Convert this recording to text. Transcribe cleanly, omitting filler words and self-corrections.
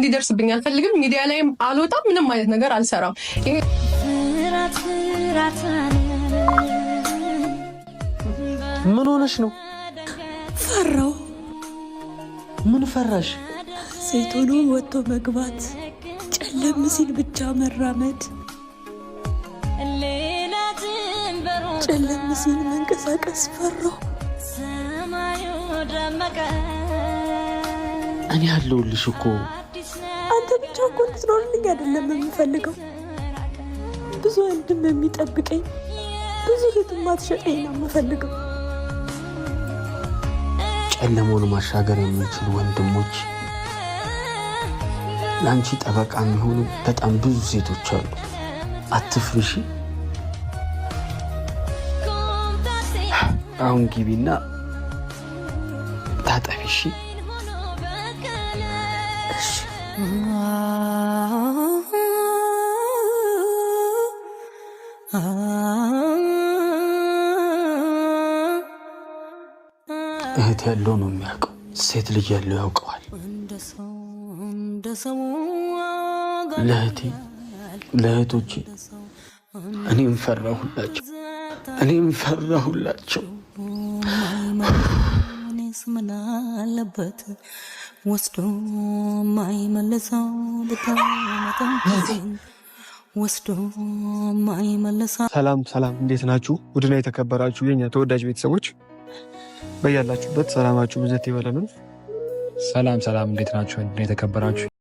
እንዲደርስብኝ አልፈልግም። ሚዲያ ላይም አልወጣም። ምንም አይነት ነገር አልሰራም። ይሄ ምን ሆነሽ ነው? ፈራው። ምን ፈራሽ? ሴት ሆኖ ወጥቶ መግባት፣ ጨለም ሲል ብቻ መራመድ፣ ጨለም ሲል መንቀሳቀስ ፈራው። እኔ ያለሁልሽ እኮ። አንተ ብቻ እኮ እንድትኖርልኝ አይደለም የምፈልገው። ብዙ ወንድም የሚጠብቀኝ፣ ብዙ እህት ማትሸጠኝ ነው የምፈልገው። ጨለማውን ማሻገር የሚችሉ ወንድሞች፣ ለአንቺ ጠበቃ የሚሆኑ በጣም ብዙ ሴቶች አሉ። አትፍሪ እሺ። አሁን ግቢና ታጠቢ እሺ። እሺ። እህት ያለው ነው የሚያውቀው። ሴት ልጅ ያለው ያውቀዋል። ለእህቴ፣ ለእህቶቼ እኔም ፈራሁላቸው፣ እኔም ፈራሁላቸው። ምን አለበት ወስዶ ማይመልሰው ወስዶ ማይመልሰው። ሰላም ሰላም፣ እንዴት ናችሁ? ውድና የተከበራችሁ የኛ ተወዳጅ ቤተሰቦች፣ በያላችሁበት ሰላማችሁ ብዝት ይበለልን። ሰላም ሰላም፣ እንዴት ናችሁ? ውድና የተከበራችሁ